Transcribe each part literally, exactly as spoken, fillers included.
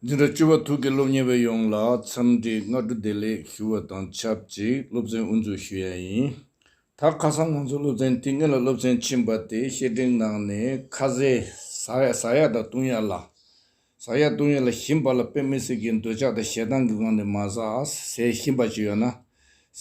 འཛིན་གྲྭ་བཅུ་པ་དྲུག་གི་སློབ་གཉེར་བ་ཡོངས་ལ་འཚམས་འདྲི་སྔ་དྲོ་བདེ་ལེགས་ཞུ་བ་དང་ཆབས་ཅིག་སློབ་ཚན་དབུ་འཛུགས་ཞུ་ཡ་ཡིན། ད་ཁ་སང་ང་ཚོ་སློབ་ཚན་དེ་སྔོན་ལ་སློབ་ཚན་ཕྱིན་པ་དེ་བཤད་ཁྲིམས་ནང་ནས་ཁ་ཟས་ཟ་ཡ་ཟ་ཡ་དང་བཏུང་ཡ་ལ། ཟ་ཡ་བཏུང་ཡ་ལ་ཞིམ་པ་ལ་དཔེ་མི་སྲིད་ཀྱི་འདོད་ཆགས་དང་ཞེ་སྡང་གི་ངང་ནས་མ་ཟ། ཟས་ཞིམ་པ་ཅིག་ཡོད་ན།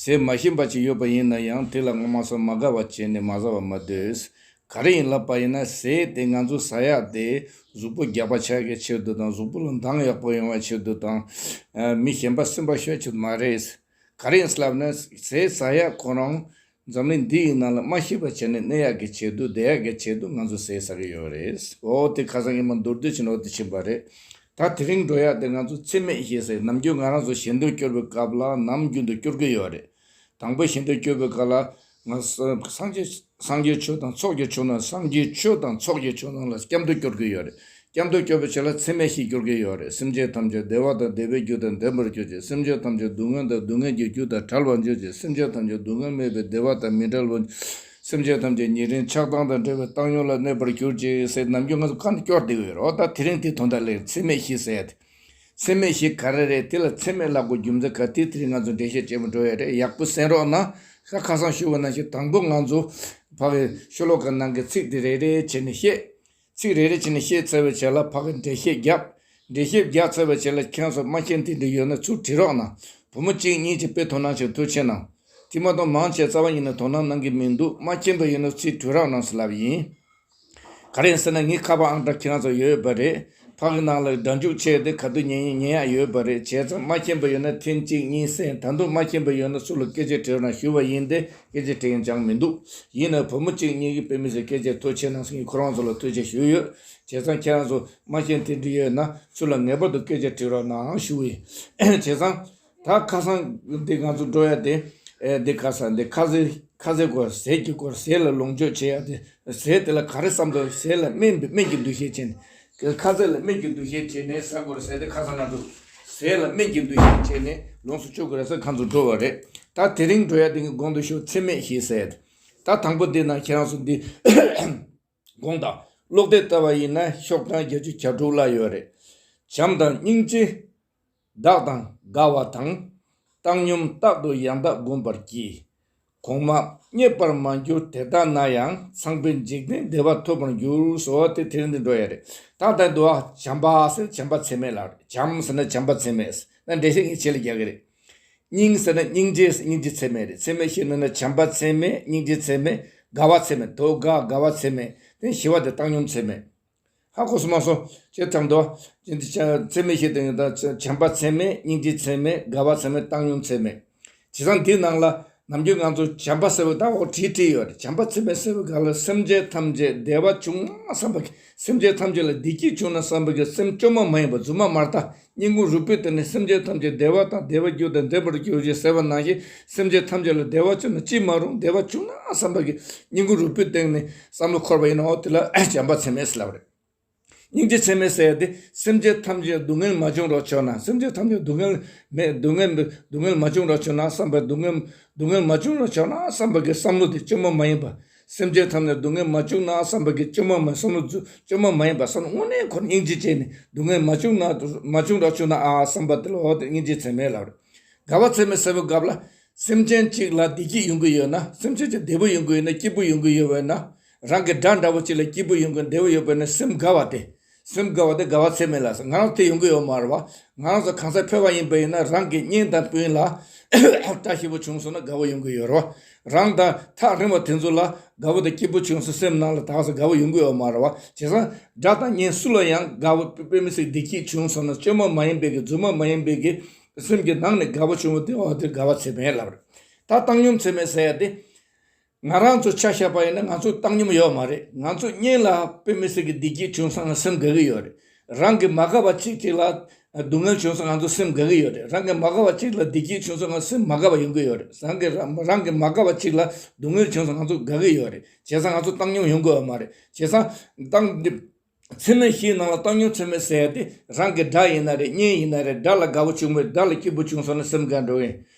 ཟས་མ་ཞིམ་པ་ཅིག་ཡོད་པ་ཡིན་ན་ཡང་དེ་ལ་ངོ་མ་སོ་མ་དགའ་བ་བྱས་ནས་མ་ཟ་བ་མ་སྡོད། ག་རེ་ཡིན་ལབ་པ་ཡིན་ན་ཟས་དེ་ང་ཚོ་ཟ་ཡ་དེ་གཟུགས་པོ་རྒྱགས་པ་ཆགས་ཀྱི་ཆེད་དུ་དང་གཟུགས་པོ་ལ་མདངས་ཡག་པོ་ཡོང་བའི་ཆེད་དུ་དང་། མི་གཞན་པ་སེམས་པ་ཤོད་ཆེད་དུ་མ་རེད། ག་རེ་ཡིན་ལབ་ན་ཟས་ཟ་ཡ་ཁོ་རང་འཛམ་གླིང་འདི་ཡི་ནང་ལ་མ་ཤི་བ་བྱས་ནས་གནས་ཡག་གི་ཆེད་དུ་བསྡད་ཡག་གི་ཆེད་དུ་ང་ཚོ་ཟས་ཟ་གི་ཡོད་རེད། འོ་དེ་ཁ་སང་ཉི་མ་མདོར་བསྡུས་ཕྱིན་འོ་དེ་ཕྱིན་པ་རེད། ད་དེ་རིང་འགྲོ་ཡག་དེ་ང་ཚོ་འཚེ་མེད་ཞེས་ཟེར་ནམ་རྒྱུན་ང་རང་ཚོ་ཞལ་འདོན་སྐྱོར་བའི་སྐབས་ལ་ནམ་རྒྱུན་དུ་སྐྱོར་གི་ཡོད་རེད། དང་པོ་ཞལ་འདོན་སྐྱོར་བའི་སྐབས་ལ་ང་ས་སངས་རྒྱས་སངས་རྒྱས་ཆོས་དང་ཚོགས་ཀྱི་མཆོག་རྣམས་སངས་རྒྱས་ཆོས་དང་ཚོགས་ཀྱི་མཆོག་རྣམས་ལ་སྐྱབས་འགྲོ་སྐྱོར་གི་ཡོད་རེད། སྐྱབས་འགྲོ་སྐྱོར་བའི་ཆེད་ལ་འཚེ་མེད་ཞེས་སྐྱོར་གི་ཡོད་རེད། སེམས་ཅན་ཐམས་ཅད་བདེ་བ་དང་བདེ་བའི་རྒྱུ་དང་ལྡན་པར་གྱུར་ཅིག་སེམས་ཅན་ཐམས་ཅད་སྡུག་བསྔལ་དང་སྡུག་བསྔལ་གྱི་རྒྱུ་དང་བྲལ་བར་གྱུར་ཅིག་སེམས་ཅན་ཐམས་ཅད་སྡུག་བསྔལ་མེད་པའི་བདེ་བ་དང་མི་འབྲལ་བར། སེམས་ཅན་ཐམས་ཅད་ཉེ་རིང་ཆགས་སྡང་དང་བྲལ་བའི་བཏང་སྙོམས་ལ་གནས་པར་གྱུར་ཅིག་ཟེར་ནམ་རྒྱུན་ང་ཚོ་ཁ་ནས་སྐྱོར་བསྡད་ཀྱི་ཡོད་རེད། འོ་ད་དེ་རིང་དེ་དོན་དག་ལས་འཚེ་མེད་ཞེས་ཟེར་ཡ་དེ། འཚེ་མེད་ཞེས་ག་རེ་རེད། དེ་ལ་འཚེ་མེད་ལབ་དགོས་རྒྱུ་མཚན་ག་དེ་དེ་རིང་ང་ཚོ་འགྲེལ་བཤད་བྱེད་པར་འགྲོ་ཡ་རེད། ཡག་པོ་གསན་རོགས་གནང་། ད་ཁ་སང་ཞུས་པ་ནང་བཞིན་དང་པོ་ང་ཚོ་ཕ་གི་ཤོ་ལོ་ཀ་ནང་གི་ཚིག་དེ་རེ་རེ་བྱས་ནས་བཤད། ཚིག་རེ་རེ་བྱས་ནས་བཤད་ཚར་བའི་རྗེས་ལ་ཕ་གི་འགྲེལ་བཤད་བརྒྱབ། འགྲེལ་བཤད་བརྒྱབ་ཚར་བའི་རྗེས་ལ་ཁྱེད་ཚོ་མ་མཁྱེན་དེ་འདྲ་ཡོད་ན་ཚུར་དྲི་རོགས་གནང་། བུ་མོ་གཅིག་གཉིས་ཀྱིས་དཔེ་དོ་སྣང་བྱེད་ཐུགས་ཆེ་གནང་། དེ་མ་གཏོགས་མང་ཆེ་རྩ་བ་ཉིད་ནས་དོ་སྣང་གནང་གི་མི་འདུག་མ་མཁྱེན་པ་ཡོད་ན་ཚུར་དྲི་རོགས་གནང་ཟེར་ལབ་ཡིན། ག་རེ་ཡིན་ཟེར་ན་ངའི་ཁ་པར་ཨང་གྲངས་ཁྱེད་རང་ཚོ་ཡོད་པ་རེད། ཕ་གི་ནང་ལ་སྒྲ་འཇུག་ཆེ་དེ་ག་དུས་ཉན་ཉན་ཡག་ཡོད་པ་རེད། བྱས་ཙང་མ་མཁྱེན་པ་ཡོད་ན་ཐེངས་གཅིག་གཉིས་གསན། ད་དུང་མ་མཁྱེན་པ་ཡོད་ན་ཚུར་ལ་སྐད་ཆ་དྲི་རོགས་གནང་ཞུ་བ་ཡིན་ཏེ་སྐད་ཆ་དྲི་མཁན་ཅང་མི་འདུག་ཡིན་ན་བུ་མོ་གཅིག་གཉིས་ཀྱིས་དཔེ་མི་སྲིད་སྐད་ཆ་ཐུགས་ཆེ་གནང་ཟེར་ངས་ཁོ་རང་ཚོ་ལ་ཐུགས་རྗེ་ཞུས་ཡོད། བྱས་ཙང་ཁྱེད་རང་ཚོ་མ་མཁྱེན་དེ་འདྲ་ཡོད་ན་ཚུར་ལ་ངེས་པར་དུ་སྐད་ཆ་དྲི་རོགས་གནང་ཞུ་ཡིན། བྱས་ཙང་། ད་ཁ་སང་འདི་ང་ཚོ་འགྲོ་ཡ་དེ། ཨེ་འདི་ཁ་སང་འདི་ཁ་ཟས་ཁ་ཟས་སྐོར་ཟས་ཀྱི་སྐོར་ཟས་ལ་ལོངས་སྤྱོད་བྱེད་ཡ་དེ། ཟས་དེ་ལ་ག་རེ་བསམ་དོ། ཟས་ལ་སྨན་སྨན་གྱི་འདུ་ཤེས་བྱས་ནས། ཁ་ཟས་ལ་སྨན་གྱི་འདུ་ཤེས་བྱས་ནས་ཟ་དགོས་རེད་ཟེར་ཏེ་ཁ་སང་ང་ཚོ་ཟས་ལ་སྨན་གྱི་འདུ་ཤེས་བྱས་ནས་ལོངས་སུ་སྤྱོད་དགོས་རེད་ཟེར་ཁ་ཚོ་འགྲོ་བ་རེད། ད་དེ་རིང་འགྲོ་ཡ་དེ་གི་གོང་དུ་ཞུ་འཚེ་མེད་ཞེས་ཟེར་ཡ་དེ། ད་དང་པོ་འདི་ན་ཁྱེད་རང་ཚོ་འདི། དགོངས་དག་ཀློག་དེབ་ལྟ་བ་ཡིན་ན་ཤོག་གྲངས་བརྒྱད་ཅུ་གྱ་དྲུག་ལ་ཡོད་རེད། བྱམས་དང་སྙིང་རྗེ། བདག་དང་དགའ་བ་དང་། བཏང་སྙོམས་རྟག་ཏུ་ཡང་དག་བསྒོམ་པར་བགྱི། གོང་མ་རྙེད་པར་མ་གྱུར་དེ་དག་ན་ཡང་། ཚངས་པའི་འཇིག་རྟེན་བདེ་བ་ཐོབ་པར་འགྱུར། ཟེར་བ་དེ་དེ་རིང་འདི་འགྲོ་ཡ་རེད། ད་ལྟ་འདུག་ཨ། བྱམས་པ་ཟེར་བྱམས་པ་འཚེ་མེད་ལ་རེད། བྱམས་ཟེར་ན་བྱམས་པ་འཚེ་མེད་ཟེར་ན་འགྲེལ་བཤད་ངས་ཆེད་ལ་རྒྱག་གི་རེད། སྙིང་ཟེར་ན་སྙིང་རྗེ་སྙིང་རྗེ་འཚེ་མེད་རེད། འཚེ་མེད་ཞེས་ནི་ན་བྱམས་པ་འཚེ་མེད། སྙིང་རྗེ་འཚེ་མེད། དགའ་བ་འཚེ་མེད། དོ་དགའ་དགའ་བ་འཚེ་མེད། དེ་ཞི་བ་དེ་བཏང་སྙོམས་འཚེ་མེད། ཧ་གོ་སོང་མ་སོང་། ཅེས་དྲང་དོ། ཅེས་འདི་ཆ་འཚེ་མེད་ཞེས་དེ་ད་བྱམས་པ་འཚེ་མེད། སྙིང་རྗེ་འཚེ་མེད། དགའ་བ་འཚེ་མེད། བཏང་སྙོམས་འཚེ་མེད། བྱས་ཙང་འདིའི་ནང་ལ་ནམ་རྒྱུན་ང་ཚོ་བྱམས་པ་ཟེར་བའི་ད་འོ་བྲིས་བྲིས་ཡོད་རེད། བྱམས་པ་འཚེ་མེད་ཟེར་བའི་སྒང་ལ་སེམས་ཅན་ཐམས་ཅད་བདེ་བ་བྱུང་ན་བསམ་པ་གི། སེམས་ཅན་ཐམས་ཅད་ལ་བདེ་སྐྱིད་བྱུང་ན་བསམ་པ་གི་སེམས་བཅོས་མ་མ་ཡིན་པ་རྫུན་མ་མ་ལྟ། སྙིང་ཁུང་རུས་པའི་གཏིང་ནས་སེམས་ཅན་ཐམས་ཅད་བདེ་བ་དང་བདེ་བའི་རྒྱུ་དང་ལྡན་པར་གྱུར་ཅིག་ཟེར་བ་ནང་བཞིན་སེམས་ཅན་ཐམས་ཅད་ལ་བདེ་བ་བྱུང་ན་ཅི་མ་རུང་བདེ་བ་བྱུང་ན་བསམ་པ་གི་སྙིང་ཁུང་རུས་པའི་གཏིང་ནས་བསམ་བློ་འཁོར་བ་ཡིན་ནའོ་དེ་ལ་བྱམས་པ་འཚེ་མེད་ཟེར་ལབ་རེད། སྙིང་རྗེ་འཚེ་མེད་ཟེར་ཡ་དེ་སེམས་ཅན་ཐམས་ཅད་སྡུག་བསྔལ་མ་བྱུང་རོགས་བྱོས་ན། སེམས་ཅན་ཐམས་ཅད་སྡུག་བསྔལ་མེད་སྡུག་བསྔལ་སྡུག་བསྔལ་མ་བྱུང་རོགས་བྱོས་ན་བསམ་པའི་སྡུག་བསྔལ་སྡུག་བསྔལ་མ་བྱུང་རོགས་བྱོས་ན་བསམ་པ་གི་བསམ་བློ་དེ་བཅོས་མ་མ་ཡིན་པ། སེམས་ཅན་ཐམས་ཅད་སྡུག་བསྔལ་མ་བྱུང་ན་བསམ་པ་གི་བཅོས་མ་མ་བསམ་བློ་བཅོས་མ་མ་ཡིན་པ་བསམ་བློ་དངོས་གནས་ཁོ་སྙིང་རྗེ་བྱས་ནས་སྡུག་བསྔལ་མ་བྱུང་ན་མ་བྱུང་རོགས་བྱུང་ན་ཨ་བསམ་པ་དེ་ལ་འོ་དེ་སྙིང་རྗེ་འཚེ་མེད་ལབ་རེད། དགའ་བ་འཚེ་མེད་ཟེར་བའི་སྐབས་ལ་སེམས་ཅན་གཅིག་ལ་བདེ་སྐྱིད་ཡོང་གི་ཡོད་ན་སེམས་ཅན་གཅིག་བདེ་པོ་ཡོང་གི་ཡོད་ན་སྐྱིད་པོ་ཡོང་གི་ཡོད་པ་ཡིན་ན་རང་གི་དགྲ་འདྲ་བོ་གཅིག་ལ་སྐྱིད་པོ་ཡོང་གི་བདེ་པོ་ཡོད་པ་ཡིན་ན་སེམས་དགའ་བ་དེ། སེམས་དགའ་བ་དེ་དགའ་བ་འཚེ་མེད་ལ་ཟེར། ང་རང་དེ་ཡོང་གི་ཡོད་མ་རེད་བ། ང་རང་ཚོ་གང་སར་ཕེབས་པ་ཡིན་པ་ཡིན་ན་རང་གི་གཉེན་དང་སྤུན་ལ་བཀྲ་ཤིས་པོ་བྱུང་སོང་ན་དགའ་བོ་ཡོང་གི་ཡོད་རེད་བ། རང་དང་ཐག་རིང་བ་དེ་ཚོ་ལ་དགའ་བོ་དང་སྐྱིད་པོ་བྱུང་སོང་སེམས་ནང་ལ་དག་ས་དགའ་བོ་ཡོང་གི་ཡོད་མ་རེད་བ། བྱས་ཙང་དགྲ་དང་གཉེན་སུ་ལ་ཡང་དགའ་བོ་དཔེ་མི་སྲིད་བདེ་སྐྱིད་བྱུང་སོང་ན་བཅོས་མ་མ་ཡིན་པའི་གི་རྫུན་མ་མ་ཡིན་པའི་གི་སེམས་ཀྱི་ནང་ནས་དགའ་བོ་བྱུང་བ་དེ་འོ་དེ་དགའ་བ་འཚེ་མེད་ལབ་རེད། ད་བཏང་སྙོམས་འཚེ་མེད་ཟེར་ཡ་དེ། ང་རང་ཚོ་ཆ་བཞག་པ་ཡིན་ན་ང་ཚོ་བཏང་སྙོམས་ཡོད་མ་རེད། ང་ཚོ་གཉེན་ལ་དཔེ་མི་སྲིད་ཀྱི་བདེ་སྐྱིད་བྱུང་སོང་ན་སེམས་དགའ་གི་ཡོད་རེད། རང་གི་མ་དགའ་བ་གཅིག་གཅིག་ལ་སྡུག་བསྔལ་བྱུང་སོང་ང་ཚོ་སེམས་དགའ་གི་ཡོད་རེད། རང་གི་མ་དགའ་བ་གཅིག་ལ་བདེ་སྐྱིད་བྱུང་སོང་ང་སེམས་མ་དགའ་བ་ཡོང་གི་ཡོད་རེད། རང་གི་རང་རང་གི་མ་དགའ་བ་གཅིག་ལ་སྡུག་བསྔལ་བྱུང་སོང་ང་ཚོ་དགའ་གི་ཡོད་རེད། བྱས་ཙང་ང་ཚོ་བཏང་སྙོམས་ཡོང་གི་ཡོད་མ་རེད། བྱས་ཙང་བཏང་འདི། འཚེ་མེད་བཞིའི་ནང་ལ་བཏང་སྙོམས་འཚེ་མེད་ཟེར་ཡ་དེ་རང་གི་དགྲ་ཡིན་ན་རེད། གཉེན་ཡིན་ན་རེད། དགྲ་ལ་དགའ་བོ་བྱུང་བས་དགྲ་ལ་སྐྱིད་པོ་བྱུང་སོང་ན་སེམས་དགའ་འགྲོ་གི།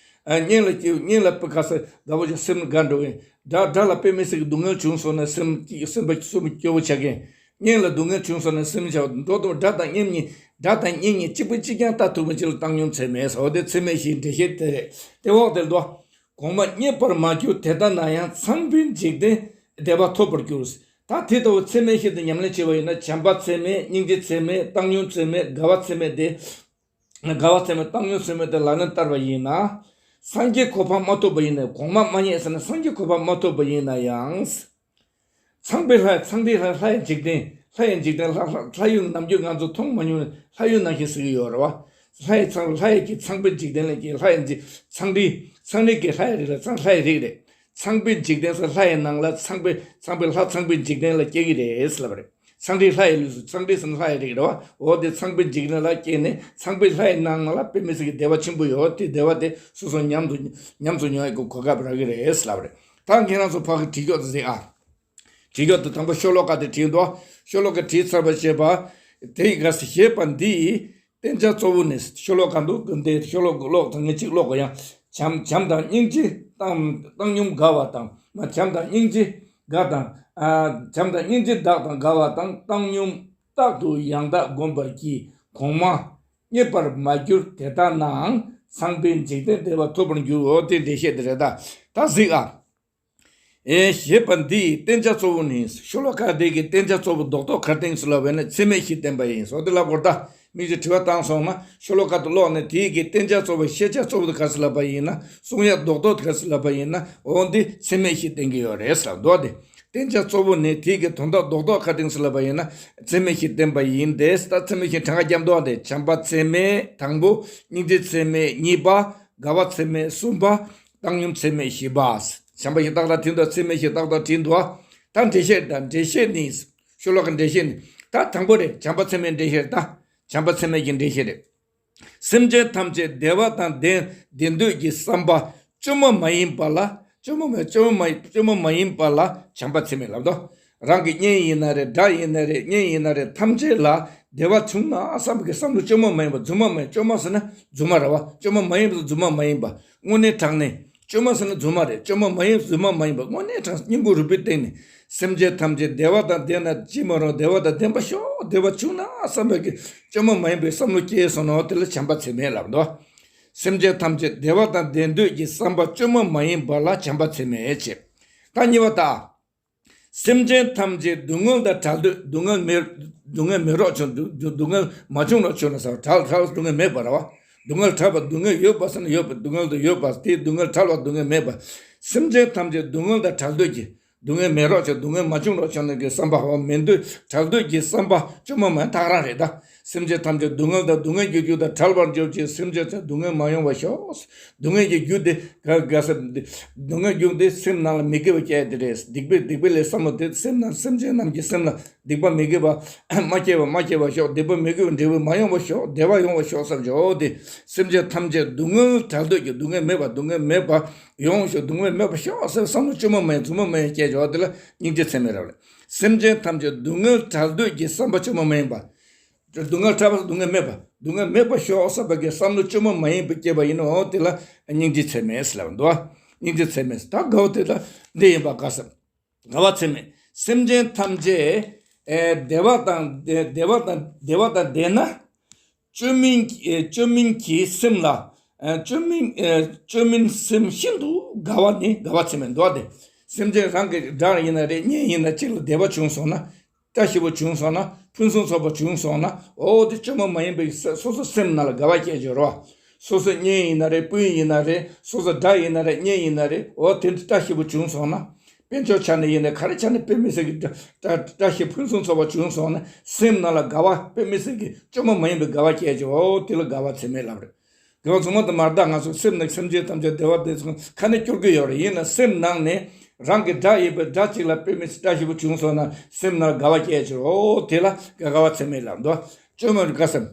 ཨ་གཉེན་ལ་སྐྱིད་གཉེན་ལ་དཔེ་ག་ས་དགའ་བོ་བྱུང་སེམས་དགའ་འགྲོ་གི། དགྲ་དགྲ་ལ་དཔེ་མི་སྲིད་ཀྱི་སྡུག་བསྔལ་བྱུང་སོང་ན་སེམས་སྐྱིད་སེམས་པ་སེམས་སྐྱོ་བོ་ཆགས་གི། གཉེན་ལ་སྡུག་བསྔལ་བྱུང་སོང་ན་སེམས་ཆགས་འགྲོ་དང་དགྲ་དང་གཉེན་གཉིས་ སྒྲ་དང་བརྙན་གཉིས་གཅིག་པུ་གཅིག་རྐྱང་ལྟ་ཐུབ་པ་ཅིག་ལ་བཏང་སྙོམས་ཚད་མེད་ཟེར་བ་དེ་ཚད་མེད་བཞིའི་འགྲེལ་བཤད་དེ་རེད། དེ་འོག་དེར་འདུག་གོང་མ་རྙེད་པར་མ་གྱུར་དེ་ལྟ་ན་ཡང་ཚངས་པའི་འཇིག་རྟེན་བདེ་བ་ཐོབ་པར་འགྱུར། ད་དེ་ལྟ་བུ་ཚད་མེད་བཞི་དེ་ཉམས་ལེན་བྱས་པ་ཡིན་ན། བྱམས་པ་ཚད་མེད། སྙིང་རྗེ་ཚད་མེད། བཏང་སྙོམས་ཚད་མེད། དགའ་བ་ཚད་མེད་དེ། དགའ་བ་ཚད་མེད། བཏང་སྙོམས་ཚད་མེད་དེ་ལག་ལེན་བསྟར་བ་ཡིན་ན། སངས་རྒྱས་གོ་འཕང་མ་ཐོབ་པ་ཡིན་ན། གོང་མ་མ་རྙེད་ཟེར་ན་སངས་རྒྱས་གོ་འཕང་མ་ཐོབ་པ་ཡིན་ན་ཡང་། ཚངས་པའི་ལྷ། ཚངས་པའི་ལྷ། ལྷ་ཡི་འཇིག་རྟེན། ལྷ་ཡི་འཇིག་རྟེན། ལྷ། ལྷ། ལྷ་ཡུལ་ནམ་རྒྱུན་ང་ཚོ་མཐོང་མ་མྱོང་ནས་ལྷ་ཡུལ་ནང་བཞིན་ཟེར་གྱི་ཡོད་རེད་བ། ལྷ་ཡི་ཚངས། ལྷ་ཡི་གི་ཚངས་པའི་འཇིག་རྟེན་ལ་གི་ལྷ་ཡི་འཇིག་ཚངས་རིས། ཚངས་རིས་ཀྱི་ལྷ་ཡི་རིགས་ལ་ཚངས། ལྷ་ཡི་རིགས་རེད། ཚངས་པའི་འཇིག་རྟེན་ཟེར་ལྷ་ཡི་ནང་ལ་ཚངས་པའི། ཚངས་པའི་ལྷ་ཚངས་པའི་འཇིག་རྟེན་ལ་སྐྱེ་གི་རེད་ཟེར་ལབ་པ་རེད། ཚངས་རིས་ལྷ་ཡི་ལུས་སུ། ཚངས་རིས་ཟེར་ན་ལྷ་ཡི་རིགས་རེད་བ། འོ་དེ་ཚངས་པའི་འཇིག་རྟེན་ལ་སྐྱེས་ནས་ཚངས་པའི་ལྷ་ཡི་ནང་ལ་དཔེ་མི་སྲིད་ཀྱི་བདེ་བ་ཆེན་པོ་ཡོད། དེ་བདེ་བ་དེ་སོ་སོ་ཉམས་སུ། ཉམས་སུ་མྱོང་ཡག་གི་གོ་སྐབས་རག་གི་རེད་ཟེར་ལབ་པ་རེད། ད་ཁྱེད་རང་ཚོ་ཕ་གི་བྲིས་ཀྱོག་དེ་གཟིགས་ཨ། བྲིས་ཀྱོག་དེ་དང་པོ་ཤོ་ལོ་ཀ་དེ་བྲིས་འདུག་ཤོ་ལོ་ཀ་བྲིས་ཚར་བ་བྱས་པ། དེ་ཡི་ག་ས་ཞེས་པ་འདི་ཡི་བསྟན་བྱ་གཙོ་བོ་ནི། ཤོ་ལོ་ཀ་འདུག་འདི་ཤོ་ལོ་ཀ་ཀློག་དང་ངས་གཅིག་ཀློག་གོ་ཡང་། བྱམས། བྱམས་དང་སྙིང་རྗེ། བཏང་། བཏང་སྙོམས་དགའ་བ་དང་། མ། བྱམས་དང་སྙིང་རྗེ་དགའ་དང་། ཨ། བྱམས་དང་སྙིང་རྗེ་དག་དང་དགའ་བ་དང་། བཏང་སྙོམས་རྟག་ཏུ་ཡང་དག་བསྒོམ་པར་བགྱི། གོང་མ་རྙེད་པར་མ་གྱུར་དེ་ལྟ་ནའང་། ཚངས་པའི་འཇིག་རྟེན་བདེ་བ་ཐོབ་པར་འགྱུར་རོ། དེ་འགྲེལ་བཤད་དེ་རེད་ད། ད་གཟིགས་ཨ། ཨེ། ཞེས་པ་འདི་ཡི་བསྟན་བྱ་གཙོ་བོ་ནི། ཤོ་ལོ་ཀ་འདི་གི་བསྟན་བྱ་གཙོ་བོ་རྡོག་རྡོག་ག་རེ་བསྟན་ཟེར་ལབ་པ་ཡིན་ན་ཚད་མེད་བཞི་བསྟན་པ་ཡིན་ཟེར་དེ་ལབ་དགོས་ད། མི་ཞིག་དྲི་བ་བཏང་སོང་ན་ཤོ་ལོ་ཀ་དེ་ཀློག་ནས་དེ་གི་བསྟན་བྱ་གཙོ་བོ། ཤེས་བྱ་གཙོ་བོ་དེ་ག་རེ་ཟེར་ལབ་པ་ཡིན་ན། གསུང་ཡག་རྡོག་རྡོག་དེ་ག་རེ་ཟེར་ལབ་པ་ཡིན་ན། འོ་འདི་ཚད་མེད་བཞི་བསྟན་གྱི་ཡོད་རེད་ཟེར་ལབ་འདུག་སྟེ། བསྟན་བྱ་གཙོ་བོ་ནི་དེ་གི་དོན་དག་རྡོག་རྡོག་ག་རེ་བསྟན་ཟེར་ལབ་པ་ཡིན་ན་ཚད་མེད་བཞི་བསྟན་པ་ཡིན་ཏེ། ད་ཚད་མེད་བཞི་གྲངས་ཀ་རྒྱབ་འདུག་སྟེ། བྱམས་པ་ཚད་མེད་དང་པོ། སྙིང་རྗེ་ཚད་མེད་གཉིས་པ། དགའ་བ་ཚད་མེད་གསུམ་པ། བཏང་སྙོམས་ཚད་མེད་བཞི་པ། བྱམས་པ་བཞི་ཏག་ཏག་བྲིས་འདུག་ཚད་མེད་བཞི་ཏག་ཏག་བྲིས་འདུག་ད་འགྲེལ་བཤད། ད་འགྲེལ་བཤད་ནི། ཤོ་ལོ་ཀ་འགྲེལ་བཤད་ནི། ད་དང་པོ་རེད། བྱམས་པ་ཚད་མེད་འགྲེལ་བཤད་རེད་ད། བྱམས་པ་ཚད་མེད་ཀྱི་འགྲེལ་བཤད་རེད། སེམས་ཅན་ཐམས་ཅད་བདེ་བ་དང་ལྡན། ལྡན་འདོད་ཀྱི་བསམ་པ་བཅོས་མ་མ་ཡིན་པ་ལ། བཅོས་མ་མ། བཅོས་མ་མ། བཅོས་མ་མ་ཡིན་པ་ལ་བྱམས་པ་ཚད་མེད་ལབ་དོ། རང་གི་གཉེན་ཡིན་ན་རེད། དགྲ་ཡིན་ན་རེད། གཉེན་ཡིན་ན་རེད། ཐམས་ཅད་ལ་བདེ་བ་བྱུང་ན་བསམ་པའི་བསམ་བློ་བཅོས་མ་མ་ཡིན་པ། རྫུན་མ་མ་ཡིན། བཅོས་མ་ཟེར་ན་རྫུན་མ་རེད་བ། བཅོས་མ་མ་ཡིན་པ། རྫུན་མ་མ་ཡིན་པ། དངོས་གནས་དྲང་གནས། བཅོས་མ་ཟེར་ན་རྫུན་མ་རེད། བཅོས་མ་མ་ཡིན། རྫུན་མ་མ་ཡིན་པ། དངོས་གནས་དྲང་སྙིང་པོ་རུས་པའི་གཏིང་ནས། སེམས་ཅན་ཐམས་ཅད་བདེ་བ་དང་ལྡན་ན་ཅི་མ་རུང་། བདེ་བ་དང་ལྡན་པ་ཤོག་བདེ་བ་བྱུང་ན་བསམ་པའི་གི་བཅོས་མ་མ་ཡིན་པའི་བསམ་བློ་སྐྱེས་སོང་ན་དེ་ལ་བྱམས་པ་ཚད་མེད་ལབ་འདུག་སེམས་ཅན་ཐམས་ཅད་བདེ་བ་དང་ལྡན་འདོད་ཀྱི་བསམ་པ་བཅོས་མ་མ་ཡིན་པ་ལ་བྱམས་པ་ཚད་མེད་ཅེས། ད་གཉིས་པ་ལྟ། སེམས་ཅན་ཐམས་ཅད་སྡུག་བསྔལ་དང་བྲལ་འདོད། སྡུག་བསྔལ་མེད། སྡུག་བསྔལ་མེད་རོགས་བྱུང་། སྡུག་སྡུག་བསྔལ་མ་བྱུང་རོགས་བྱུང་ན་ཟེར་བ། བྲལ། བྲལ། སྡུག་བསྔལ་མེད་པ་རེད་བ། སྡུག་བསྔལ་བྲལ་བ། སྡུག་བསྔལ་ཡོད་པ་ཟེར་ན་ཡོད་པ། སྡུག་བསྔལ་དུ་ཡོད་པ། དེའི་སྡུག་བསྔལ་བྲལ་བ། སྡུག་བསྔལ་མེད་པ། སེམས་ཅན་ཐམས་ཅད་སྡུག་བསྔལ་དང་བྲལ་འདོད་ཀྱི། སྡུག་བསྔལ་མེད་རོགས་བྱུང་། སྡུག་བསྔལ་མ་བྱུང་རོགས་བྱུང་ན་གི་བསམ་པ་འོ། མེད་འདོད་བྲལ་འདོད་ཀྱི་བསམ་པ་བཅོས་མ་མ་ཡིན། ད་ག་རང་རེད་ད། སེམས་ཅན་ཐམས་ཅད་སྡུག་བསྔལ་དང་སྡུག་བསྔལ་གྱི་རྒྱུ་དང་བྲལ་བར་འགྱུར་ཅིག་སེམས་ཅན་ཚོ་སྡུག་བསྔལ་མ་ཡོང་བར་ཤོག་སྡུག་བསྔལ་གྱི་རྒྱུ་དེ་ག་ག་ས། སྡུག་བསྔལ་རྒྱུ་དེ་སེམས་ནང་ལ་མི་དགེ་བ་སྐྱེ་དེ་རེད། སྡིག་པའི། སྡིག་པའི་ལས་བསམ་བློ་དེ་སེམས་ནང་། སེམས་ཅན་རྣམས་ཀྱི་སེམས་ལ་སྡིག་པ་མི་དགེ་བ་མ་སྐྱེ་བ། མ་སྐྱེ་བར་ཤོག་སྡིག་པ་མི་དགེ་བའི་འབྲས་བུ་མ་ཡོང་བར་ཤོག་བདེ་བ་ཡོང་བར་ཤོག་བསམ་བྱོས་ཏེ། སེམས་ཅན་ཐམས་ཅད་སྡུག་བསྔལ་བྲལ་འདོད་ཀྱི། སྡུག་བསྔལ་མེད་པ། སྡུག་བསྔལ་མེད་པ་ཡོང་ཤོག་སྡུག་བསྔལ་མེད་པར་ཤོག་ཟེར་བསམ་བློ་བཅོས་མ་མ་ཡིན། རྫུན་མ་མ་ཡིན་སྐྱེ་བྱོས་དེ་ལ་སྙིང་རྗེ་ཚད་མེད་ལབ་རེད། སེམས་ཅན་ཐམས་ཅད་སྡུག་བསྔལ་བྲལ་འདོད་ཀྱི་བསམ་པ་བཅོས་མ་མ་ཡིན་པ། སྡུག་བསྔལ་བྲལ་བ། སྡུག་བསྔལ་མེད་པ། སྡུག་བསྔལ་མེད་པར་ཤོག་བསམ་པ་གི་བསམ་བློ་བཅོས་མ་མ་ཡིན་པ་སྐྱེས་པ་ཡིན་ནོ་དེ་ལ་སྙིང་རྗེ་ཚད་མེད་ལབ་འདུག་སྙིང་རྗེ་ཚད་མེད། ད་དགའ་བོ་དེ་ལ་འདི་ཡིན་པ་དགའ་བསམ། དགའ་བ་ཚད་མེད། སེམས་ཅན་ཐམས་ཅད་ཨེ་བདེ་བ་དང་། བདེ་བདེ་བ་དང་། བདེ་བ་དང་ལྡན་ན། བཅོས་མིན་གྱི། ཨེ་བཅོས་མིན་གྱི་སེམས་ལ། ཨེ་བཅོས་མིན། ཨེ་བཅོས་མིན་སེམས་ཤིན་ཏུ་དགའ་བ་ནི་དགའ་བ་ཚད་མེད་འདུག་སྟེ། སེམས་ཅན་རང་གི་དགྲ་ཡིན་ན་རེད། གཉེན་ཡིན་ན། གཅིག་ལ་བདེ་བ་བྱུང་སོང་ན། བཀྲ་ཤིས་པ་བྱུང་སོང་ན། ཕུན་སུམ་ཚོགས་པ་བྱུང་སོང་ན། འོ་དེ་བཅོས་མ་མ་ཡིན་པའི་ས། སོ་སོ་སེམས་ནང་ལ་དགའ་བ་སྐྱེ་འགྱུར་རོ། སོ་སོ་གཉེན་ཡིན་ན་རེད། སྤུན་ཡིན་ན་རེད། སོ་སོ་དགྲ་ཡིན་ན་རེད། གཉེན་ཡིན་ན་རེད། འོ་དེ་འདྲ་བཀྲ་ཤིས་པ་བྱུང་སོང་ན། དཔལ་འབྱོར་ཆ་ནས་ཡིན་ན། ག་རེ་ཆ་ནས་དཔེ་མི་སྲིད་ཀྱི་བཀྲ་བཀྲ་བཀྲ་ཤིས་ཕུན་སུམ་ཚོགས་པ་བྱུང་སོང་ན། སེམས་ནང་ལ་དགའ་བ། དཔེ་མི་སྲིད་ཀྱི་བཅོས་མ་མ་ཡིན་པའི་དགའ་བ་སྐྱེ་འགྱུར། འོ་དེ་ལ་དགའ་བ་ཚད་མེད་ལབ་རེད། དགེ་བ་ཚང་མ་དང་མར་ད་ང་ཚོ་སེམས་ནི། སེམས་ཅན་ཐམས་ཅད་བདེ་བ་དེ་ཚོ་ཁ་ནས་སྐྱོར་གྱི་ཡོད་རེད། ཡིན་ན་སེམས་ནང་ནས་རང་གི་དགྲ་ཡིན་པའི་དགྲ་གཅིག་ལ་དཔེ་མི་སྲིད་བཀྲ་ཤིས་པ་བྱུང་སོང་ན། སེམས་ནང་དགའ་བ་སྐྱེ་ཆེ། འོ་དེ་ལ་དགའ་བ་ཚད་མེད་ལབ་འདུག་བཅོས་མ་དགའ་སེམས།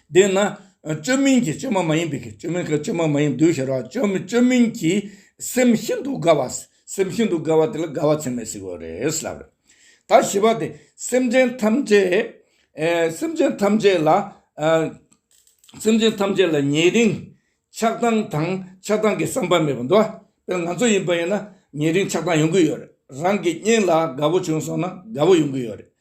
དེས་ན་བཅོས་མིན་གྱི། བཅོས་མ་མ་ཡིན་པའི་གི། བཅོས་མིན་གྱི། བཅོས་མ་མ་ཡིན་དུས་ཤར་བ། བཅོས་མིན། བཅོས་མིན་གྱི་སེམས་ཤིན་ཏུ་དགའ་བ། སེམས་ཤིན་ཏུ་དགའ་བ་དེ་ལ་དགའ་བ་ཚད་མེད་ཟེར་གྱི་ཡོད་རེད་ལབ་རེད། ད་བཞི་པ་དེ། སེམས་ཅན་ཐམས་ཅད། ཨེ་སེམས་ཅན་ཐམས་ཅད་ལ། ཨ་སེམས་ཅན་ཐམས་ཅད་ལ་ཉེ་རིང་ཆགས་སྡང་དང་། ཆགས་སྡང་གི་བསམ་པ་མེད་པ་འདུག་དཔེར་ན་ང་ཚོ་ཡིན་པ་ཡིན་ན་ཉེ་རིང་ཆགས་སྡང་ཡོང་གི་ཡོད་རེད། རང་གི་གཉེན་ལ་དགའ་བོ་བྱུང་སོང་ན་དགའ་བོ་ཡོང་གི་ཡོད་རེད།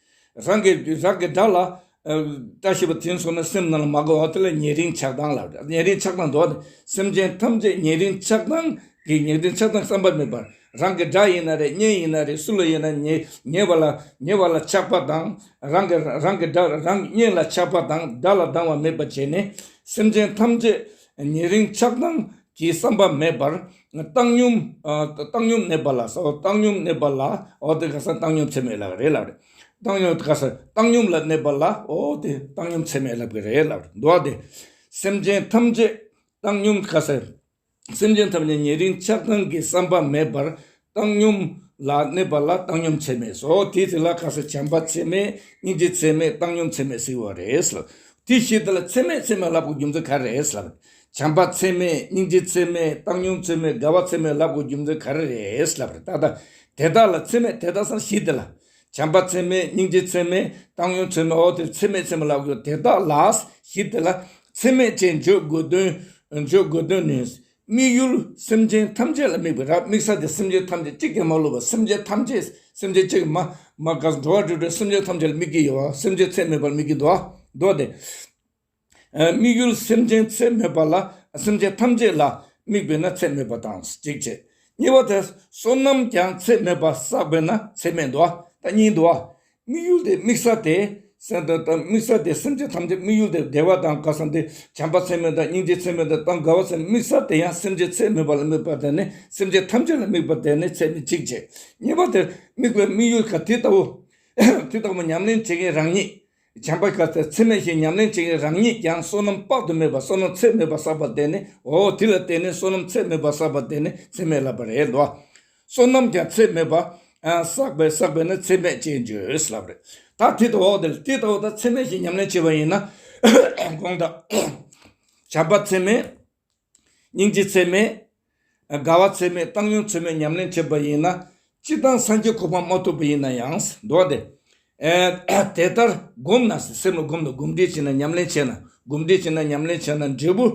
རང་གི་རང་གི་དགྲ་ལ་ བཀྲ་ཤིས་པ་དེ་ཚོ་ནི་སེམས་ནང་ལ་མ་གོ་བ་དེ་ལ་ཉེ་རིང་ཆགས་སྡང་ལབ་རེད། ཉེ་རིང་ཆགས་སྡང་འདུག་བ། སེམས་ཅན་ཐམས་ཅད་ཉེ་རིང་ཆགས་སྡང་གི་ཉེ་རིང་ཆགས་སྡང་བསམ་པ་མེད་པར། རང་གི་དགྲ་ཡིན་ན་རེད། གཉེན་ཡིན་ན་རེད། སུ་ལ་ཡིན་ན་ཉེ་ཉེ་བ་ལ་ཉེ་བ་ལ་ཆགས་པ་དང་། རང་གི་རང་གི་དགྲ་རང་གི་གཉེན་ལ་ཆགས་པ་དང་དགྲ་ལ་སྡང་བ་མེད་པ་བྱས་ནས། སེམས་ཅན་ཐམས་ཅད་ཉེ་རིང་ཆགས་སྡང་གི་བསམ་པ་མེད་པར། བཏང་སྙོམས། ཨ། བཏང་སྙོམས་གནས་པ་ལ་སོ། བཏང་སྙོམས་གནས་པ་ལ། འོ་དེ་ག་ས་བཏང་སྙོམས་ཚད་མེད་ལབ་རེད་ལབ་རེད། བཏང་སྙོམས་ག་ས་བཏང་སྙོམས་ལ་གནས་པ་ལ། འོ་དེ་བཏང་སྙོམས་ཚད་མེད་ལབ་གི་རེད་ལབ་རེད་འདུག་བ། དེ་སེམས་ཅན་ཐམས་ཅད་བཏང་སྙོམས་ག་ས། སེམས་ཅན་ཐམས་ཅད་ཉེ་རིང་ཆགས་སྡང་གི་བསམ་པ་མེད་པར་བཏང་སྙོམས་ལ་གནས་པ་ལ་བཏང་སྙོམས་ཚད་མེད་སོ། དེ་དེ་ལ་ག་ས་བྱམས་པ་ཚད་མེད། སྙིང་རྗེ་ཚད་མེད། བཏང་སྙོམས་ཚད་མེད་ཟེར་བ་རེད་ལབ། དེ་བཞི་དེ་ལ་ཚད་མེད་ཚད་མེད་ལབ་དགོས་རྒྱུ་མཚན་ག་རེ་རེད་ལབ། བྱམས་པ་ཚད་མེད། སྙིང་རྗེ་ཚད་མེད། བཏང་སྙོམས་ཚད་མེད། དགའ་བ་ཚད་མེད་ལབ་དགོས་རྒྱུ་མཚན་ག་རེ་རེད་ལབ་རེད། ད་ལྟ་དེ་དག་ལ་ཚད་མེད། དེ་དག་ས་བཞི་དེ་ལ། བྱམས་པ་ཚད་མེད། སྙིང་རྗེ་ཚད་མེད། བཏང་སྙོམས་ཚད་མེད། འོ་དེ་ཚད་མེད་ཚད་མེད་ལབ་དགོས། དེ་དག་ལ་བཞི་དེ་ལ་ཚད་མེད་ཅེས་བརྗོད་དགོས་དོན། བརྗོད་དགོས་དོན་ནི། དམིགས་ཡུལ་སེམས་ཅན་ཐམས་ཅད་ལ་དམིགས་པའི་ར། དམིགས་ས་དེ་སེམས་ཅན་ཐམས་ཅད་གཅིག་ཀྱང་མ་ལུས་པ། སེམས་ཅན་ཐམས་ཅད་སེམས་ཅན་གཅིག་མ་མ་ག་འགྲོ་བ་འགྲོ་འགྲོ་སེམས་ཅན་ཐམས་ཅད་ལ་དམིགས་ཀྱི་ཡོད་པ། སེམས་ཅན་ཚད་མེད་པར་དམིགས་ཀྱི་འདུག་བ། འདུག་སྟེ། ཨ། དམིགས་ཡུལ་སེམས་ཅན་ཚད་མེད་པ་ལ། སེམས་ཅན་ཐམས་ཅད་ལ་དམིགས་པས་ན་ཚད་མེད་པ་དང་གཅིག་བྱས། གཉིས་པ་དེ། བསོད་ནམས་ཀྱང་ཚད་མེད་པ་བསགས་པས་ན་ཚད་མེད་འདུག་བ། ད་གཉིས་འདུག་བ། དམིགས་ཡུལ་དེ་དམིགས་ས་དེ། སེམས་དང་དམིགས་ས་དེ་སེམས་ཅན་ཐམས་ཅད་དམིགས་ཡུལ་དེ་བདེ་བ་དང་ག་ས་འདི་བྱམས་པ་ཚད་མེད་དང་སྙིང་རྗེ་ཚད་མེད་དང་དང་དགའ་བ་ཚད་མེད། དམིགས་ས་དེ་ཡང་སེམས་ཅན་ཚད་མེད་པ་ལ་དམིགས་པ་དེ་ནི་སེམས་ཅན་ཐམས་ཅད་ལ་དམིགས་པ་དེ་ནི་ཚད་མེད་གཅིག་བྱས། གཉིས་པ་དེ་དམིགས་པའི་དམིགས་ཡུལ་ག་དེ་ལྟ་བུ། དེ་ལྟ་བུ་ཉམས་ལེན་བྱེད་མཁན་རང་ཉིད། བྱམས་པ་ག་ཚད་ཚད་མེད་བཞི་ཉམས་ལེན་བྱེད་མཁན་རང་ཉིད་ཀྱང་བསོད་ནམས་དཔག་ཏུ་མེད་པ་བསོད་ནམས་ཚད་མེད་པ་བསགས་པ་དེ་ནི། འོ་དེ་ལ་བརྟེན་ནས་བསོད་ནམས་ཚད་མེད་པ་བསགས་པ་དེ་ནི་ཚད་མེད་ལབ་པ་རེད་འདུག། བསོད་ནམས་ཀྱང་ཚད་མེད་པ། ཨ། བསགས་པས་བསགས་པས་ན་ཚད་མེད་ཅེས་བརྗོད་ལབ་རེད། ད་དེ་ལྟ་བུ་དེ་ལ་དེ་ལྟ་བུ་ད་ཚད་མེད་བཞི་ཉམས་ལེན་བྱེད་པ་ཡིན་ན། དགོངས་དག། བྱམས་པ་ཚད་མེད། སྙིང་རྗེ་ཚད་མེད། དགའ་བ་ཚད་མེད། བཏང་སྙོམས་ཚད་མེད་ཉམས་ལེན་བྱེད་པ་ཡིན་ན། སྤྱིར་བཏང་སངས་རྒྱས་གོ་འཕང་མ་ཐོབ་པ་ཡིན་ན་ཡང་འདུག་སྟེ། ཨེ། དེ་ལྟར་བསྒོམས་ན། སེམས་ལ་བསྒོམས་ན། གོམས་འདྲིས་བྱས་ན། ཉམས་ལེན་བྱས་ན། གོམས་འདྲིས་བྱས་ན། ཉམས་ལེན་བྱས་ན། འབྲས་བུ་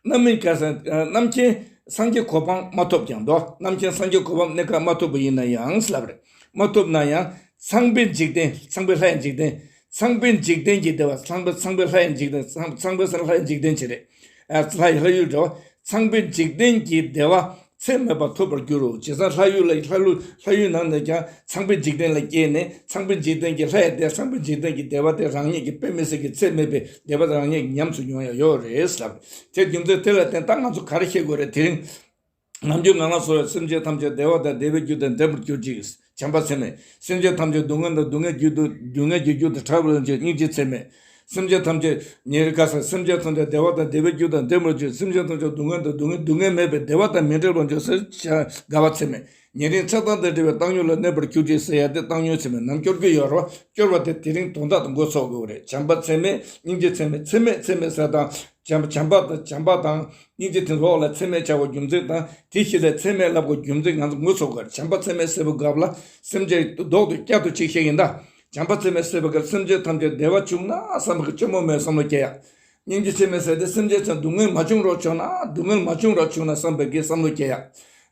རྣམ་སྨིན་ག་ས། རྣམ་མཁྱེན་སངས་རྒྱས་གོ་འཕང་མ་ཐོབ་ཀྱང་འདུག། རྣམ་མཁྱེན་སངས་རྒྱས་གོ་འཕང་གནས་སྐབས་མ་ཐོབ་པ་ཡིན་ན་ཡང་ལབ་རེད། མ་ཐོབ་ན་ཡང་། ཚངས་པའི་འཇིག་རྟེན། ཚངས་པའི་ལྷ་ཡི་འཇིག་རྟེན། ཚངས་པའི་འཇིག་རྟེན་གྱི་བདེ་བ། ཚངས་པའི་ཚངས་པའི་ལྷ་ཡི་འཇིག་རྟེན། ཚངས་ཚངས་པའི་ལྷ་ཡི་འཇིག་རྟེན་ཅི་རེད། ཨ། ལྷ་ཡི་ལྷ་ཡུལ་འདྲ་བ། ཚངས་པའི་འཇིག་རྟེན་གྱི་བདེ་བ་ཚད་མེད་པ་ཐོབ་པར་འགྱུར་རོ། བྱས་ཙང་ལྷ་ཡུལ་ལ། ལྷ་ཡུལ་ལྷ་ཡུལ་ནང་ནས་ཀྱང་ཚངས་པའི་འཇིག་རྟེན་ལ་སྐྱེས་ནས་ཚངས་པའི་འཇིག་རྟེན་གྱི་ལྷ་ཡི་བདེ། ཚངས་པའི་འཇིག་རྟེན་གྱི་བདེ་བ་དེ་རང་ཉིད་ཀྱི་དཔེ་མི་སྲིད་ཀྱི་ཚད་མེད་པའི་བདེ་བ་དེ་རང་ཉིད་ཀྱིས་ཉམས་སུ་མྱོང་ཡ་ཡོད་རེད་ལབ། དེ་རྒྱུ་མཚན་དེ་ལ་བརྟེན་ད་ང་ཚོ་ག་རེ་ཤེས་དགོས་རེད། དེ་རིང་ནམ་རྒྱུན་ང་རང་ཚོ་ཡང་སེམས་ཅན་ཐམས་ཅད་བདེ་བ་དང་བདེ་བའི་རྒྱུ་དང་ལྡན་པར་གྱུར་ཅིག། བྱམས་པ་ཚད་མེད། སེམས་ཅན་ཐམས་ཅད་སྡུག་བསྔལ་དང་སྡུག་བསྔལ་རྒྱུ་དང་སྡུག་བསྔལ་གྱི་རྒྱུ་དང་ཕྲ་བར་གྱུར། སྙིང་རྗེ་ཚད་མེད། སེམས་ཅན་ཐམས་ཅད་ཉེ་རིང་ག་ས། སེམས་ཅན་ཐམས་ཅད་བདེ་བ་དང་བདེ་བའི་རྒྱུ་དང་ལྡན་པར་གྱུར། སེམས་ཅན་ཐམས་ཅད་སྡུག་བསྔལ་དང་སྡུག་བསྔལ་སྡུག་བསྔལ་མེད་པའི་བདེ་བ་དང་མི་འབྲལ་བར་འགྱུར་ཟེར། དགའ་བ་ཚད་མེད། ཉེ་རིང་ཆགས་སྡང་དང་བྲལ་བའི་བཏང་སྙོམས་ལ་གནས་པར་གྱུར་ཅིག་ཟེར་ཡ་དེ་བཏང་སྙོམས་ཚད་མེད་ནམ་སྐྱོར་གྱི་ཡོད་རེད་བ། སྐྱོར་བ་དེ་དེ་རིང་དོན་དག་ཏུ་འགོ་ཚུགས་དགོས་རེད། བྱམས་པ་ཚད་མེད། སྙིང་རྗེ་ཚད་མེད། ཚད་མེད་ཚད་མེད་ཟེར་དང་། བྱམས་བྱམས་པ་དང་། བྱམས་པ་དང་། སྙིང་རྗེ་དེ་ལོགས་ལ་ཚད་མེད་བྱ་བའི་རྒྱུ་མཚན་དང་། དེ་བཞི་ལ་ཚད་མེད་ལབ་དགོས་རྒྱུ་མཚན་ང་ཚོ་ངོ་ཚ་དགོས། བྱམས་པ་ཚད་མེད་ཟེར་བའི་སྐབས་ལ་སེམས་ཅན་ལྡོག་ཏུ་བསྐྱར་དུ་གཅིག་བཤད་ཡིན་ད། བྱམས་པ་ཚད་མེད་ཟེར་བའི་སྐབས་སེམས་ཅན་ཐམས་ཅད་བདེ་བ་བྱུང་ན་བསམ་པའི་སྐྱོ་མོ་མེད་བསམ་བློ་སྐྱེ་ཡ། སྙིང་རྗེ་ཚད་མེད་ཟེར་ཏེ་སེམས་ཅན་ཚོ་སྡུག་བསྔལ་མ་བྱུང་རོགས་བྱུང་ན། སྡུག་བསྔལ་མ་བྱུང་རོགས་བྱུང་ན་བསམ་པའི་གི་བསམ་བློ་སྐྱེ་ཡ།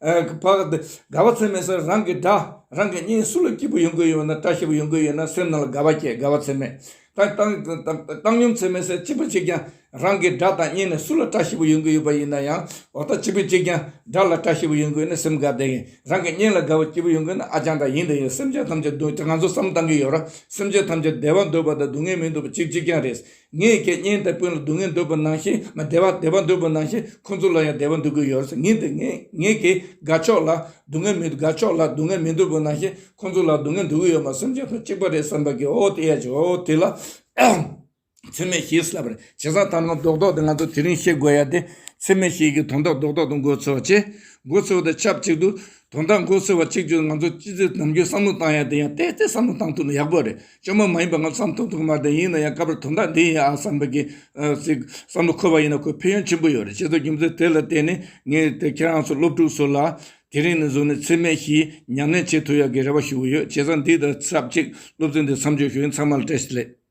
ཨ། ཕ་གི་དགའ་བ་ཚད་མེད་ཟེར་རང་གི་དགྲ། རང་གི་གཉེན་སུ་ལ་སྐྱིད་པོ་ཡོང་གི་ཡོད་ན། བཀྲ་ཤིས་པོ་ཡོང་གི་ཡོད་ན་སེམས་ནང་ལ་དགའ་བ་སྐྱེ། དགའ་བ་ཚད་མེད། ད་བཏང་བཏང་བཏང་སྙོམས་ཚད་མེད་ཟེར་གཅིག་པ་གཅིག་ཀྱང་རང་གི་དགྲ་དང་གཉེན་ནས་སུ་ལ་བཀྲ་ཤིས་པོ་ཡོང་གི་ཡོད་པ་ཡིན་ན་ཡང་། འོ་ད་གཅིག་པ་གཅིག་ཀྱང་དགྲ་ལ་བཀྲ་ཤིས་པོ་ཡོང་གི་ཡོད་ན་སེམས་དགའ་བསྡད་ཀྱི། རང་གི་གཉེན་ལ་དགའ་བ་སྐྱིད་པོ་ཡོང་གི་ཡོད་ན་ཨ་ཅང་ད་ཡིན་དེ་ཡོད། སེམས་ཅན་ཐམས་ཅད་སྡུག་ང་ཚོ་བསམ་བཏང་གི་ཡོད་ར། སེམས་ཅན་ཐམས་ཅད་བདེ་བ་འདོད་པ་དང་སྡུག་བསྔལ་མི་འདོད་པ་གཅིག་གཅིག་ཀྱང་རེད། ངས་ཀྱང་གཉེན་དང་སྤུན་ལ་སྡུག་བསྔལ་འདོད་པ་ནང་བཞིན། མ་བདེ་བ་བདེ་བ་འདོད་པ་ནང་བཞིན་ཁོང་ཚོ་ལ་ཡང་བདེ་བ་འདོད་ཀྱི་ཡོད་རེད། ངས་དེ་ངས་ངས་ཀྱིས་དགའ་ཕྱོགས་ལ་སྡུག་བསྔལ་མི། དགའ་ཕྱོགས་ལ་སྡུག་བསྔལ་མི་འདོད་པ་ནང་བཞིན་ཁོང་ཚོ་ལ་སྡུག་བསྔལ་འདོད་ཀྱི་ཡོད་མ། སེམས་ཅན་ཐམས་ཅད་གཅིག་པ་རེད་བསམ་པ་གི། འོ་དེ་ཡ་ཅིག། འོ་དེ་ལ་ཚད་མེད་བཞི་ལབ་རེད། བྱས་ཙང་ད་ནང་རྡོག་རྡོག་དེ་ང་ཚོ་དེ་རིང་བཤད་དགོས་ཡ་དེ། ཚད་མེད་བཞི་གི་དོན་དག་རྡོག་རྡོག་དེ་འགོ་ཚུགས་པ་བྱས། འགོ་ཚུགས་པ་དང་ཆབས་ཅིག་ཏུ། དོན་དག་འགོ་ཚུགས་པ་གཅིག་གྱུར་ང་ཚོ་ཅི་ཚེ་ནམ་རྒྱུན་བསམ་བློ་བཏང་ཡ་དེ་ཡང་ཏོག་ཙམ་བསམ་བློ་བཏང་ཐུབ་ན་ཡག་པོ་རེད། བཅོས་མ་མ་ཡིན་པ་ང་ཚོ་བསམ་ཐུབ་ཐུབ་མ་རེད། ཡིན་ན་ཡང་སྐབས་རེ་དོན་དག་འདི་ཡིན་ཨ་བསམ་པ་གི། ཨ། ཅིག་བསམ་བློ་འཁོར་བ་ཡིན་ན་ཁོ་ཕན་ཡོན་ཆེན་པོ་ཡོད་རེད། བྱས་ཙང་རྒྱུ་མཚན་དེ་ལ་བརྟེན་ནས་ངས་དེ་ཁྱེད་རང་ཚོ་སློབ་ཕྲུག་ཚོ་ལ་དེ་རིང་ནས་བཟུང་ནས་ཚད་མེད་བཞི་ཉམས་ལེན་བྱེད་ཐུབ་ཡག་གི་རེ་བ་ཞུ་གི་ཡོད། བྱས་ཙང་འདི་དང་ཆབས་ཅིག་སློབ་ཚན་འདི་མཚམས་འཇོག་ཞུ་ཡིན། ཚང་མ་ལ་བཀྲ་ཤིས་བདེ་ལེགས།